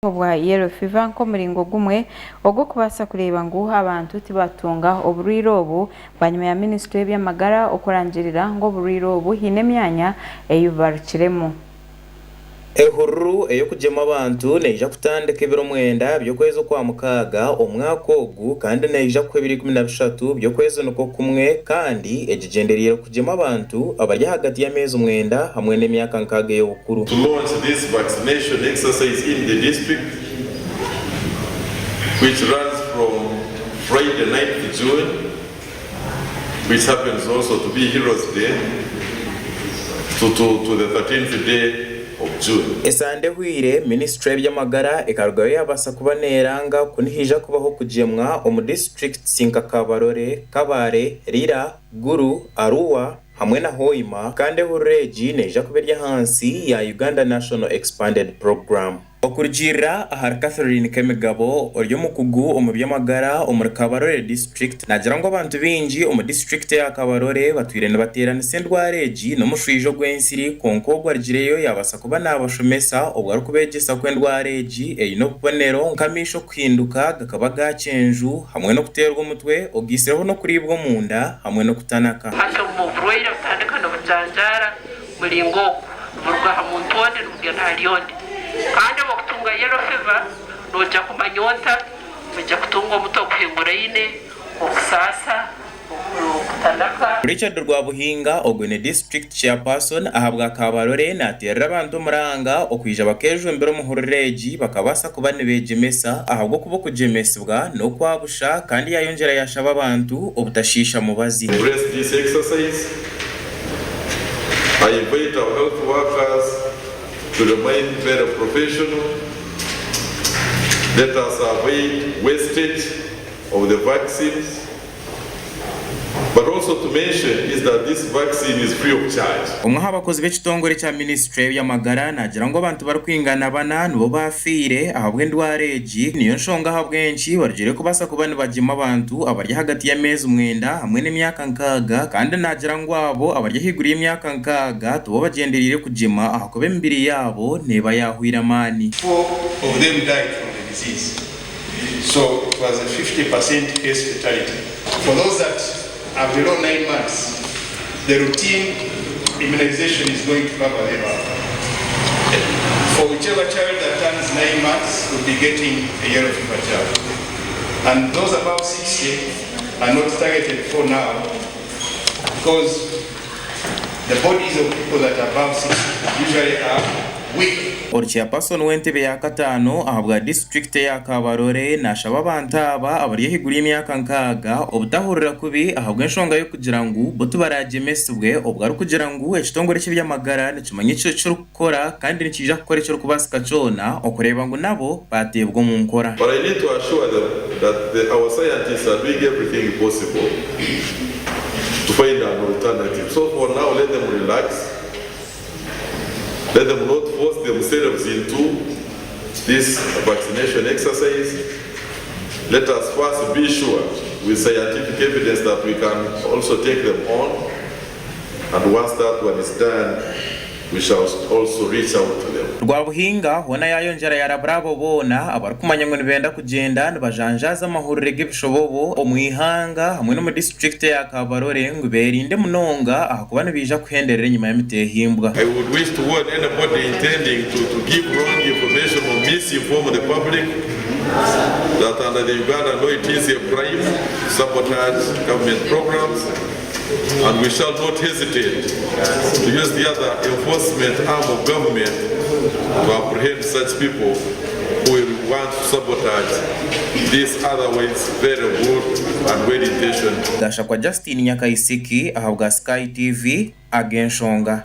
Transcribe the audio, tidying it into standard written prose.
Obwa Yellow Fever nk'omuringo gumwe ogw'okubaasa kureeba ngu abantu tibatunga oburwaire obu bwanyima ya minisitule y'eby'amagara okurangirira ngu oburwaire obu haine emyanya ei bubarukiremu. Ehururu ey'okugyema abantu neija kutandika ebiro mwenda by'okwezi Okwamukaaga omwaka ogu kandi neija kuhwa ebiro 13 by'okwezi nikwo kumwe kandi egigyendereire kugyema abantu abari ahagati y'ameezi mwenda hamwe n'emyaka nkaaga ey'obukuru. To launch this vaccination exercise in the district which runs from Friday 9th June which happens also to be Heroes Day to to to the 13th day of June. Esande ehweire, minisiture y'eby'amagara ekarugayo yabaasa kuba neranga ku nihaija kubaho okugyemwa omu disiturikiti nka Kabarole, Kabale, Lira, Gulu, Arua hamwe na Hoima kandi ehururu egi neija kuba eri ahansi ya Uganda National Expanded Programme. Okurugiirira ahari Catherine Kemigabo ori omukugu omu by'amagara omuri Kabarole District naagira ngu abantu baingi omu disiturikiti eya Kabarole batwire nibateeranisa endwara egi n'omushwija ogw'ensiri kwonka ogwo arugireyo yaabaasa kuba naabashomesa obwo arikubeegyesa ku endwara egi eine obubonero nk'amaisho kuhinduka gakaba aga kyenju hamwe n'okuteerwa omutwe ogaitsireho n'okuriibwa omunda hamwe n'okutanaka. Hati obu oburwaire butandika nibujanjaara muringo ogu, niburuga aha muntu ondi nibugenda ahari ondi. Kandi obu okutunga yellow fever noija kumanya ota? Noija kutunga omutwe oguhinguraine, okusaasa, okutanaka. Richard Rwabuhinga ogwe ni District Chairperson ahabwa Kabarole nateerera abantu omuranga okwija bakejumbira omuhururu egi bakabaasa kuba nibegyemesa ahabw'okuba okugyemesibwa n'okwabusha kandi yayongyera yashaba abantu obutashiisha mubazi. Embrace this exercise. I invite our health workers to remain very professional. Let us avoid wastage of the vaccines. But also to mention is that this vaccine is free of charge. Omwe aha bakozi b'ekitongore kya minisiture y'eby'amagara naagira ngu abantu barikwingana bana nibo baafiire ahabw'endwara egi, niyo nshonga ahabw'enki barugire kubaasa kuba nibagyema abantu abari ahagati y'ameezi mwenda hamwe n'emyaka nkaaga kandi naagira ngu abo abari ahaiguru y'emyaka nkaaga tibo bagyendereire kugyema ahakuba emibiri yaabo neeba yaahwaire amaani. Four of them died from the disease. So it was a 50% case fatality. For those that are below 9 months, the routine immunization is going to cover them up. For whichever child that turns 9 months will be getting a yellow fever jab. And those above 60 are not targeted for now because the bodies of people that are above 60 usually are weak. Ori Chairperson w'entebe ya kataano ahabwa disiturikiti eya Kabarole nashaba abantu aba abari ahaiguru y'emyaka nkaaga obutahurira kubi ahabw'enshonga y'okugira ngu bo tibaragyemesibwe obwo arikugira ngu ekitongore ky'eby'amagara nikimanya eki kirikukora kandi nikiija kukora ekirikubaasika kyona okureeba ngu nabo baateebwa omu nkora. But I need to assure them that the our scientists are doing everything possible to find an alternative. So for now let them relax. Let them not force themselves into this vaccination exercise. Let us first be sure with scientific evidence that we can also take them on. And once that one is done, we shall also reach out to them. Rwabuhinga hoona yaayongyera yaarabura abo boona abarikumanya ngu nibenda kugyenda nibajanjaaza amahurire g'ebishobobo omu ihanga hamwe n'omu disiturikiti eya Kabarole ngu beerinde munonga ahakuba nibaija kuhenderera enyima y'emiteehimbwa. I would wish to warn anybody intending to to give wrong information or misinform the public that under the Ugandan law it is a crime to sabotage government programs and we shall not hesitate to use the other enforcement arm of government to apprehend such people who will want to sabotage this otherwise very good and well intentioned. Gashakwa Justine Nyakaisiki ahabwa Sky TV, Ag'enshonga.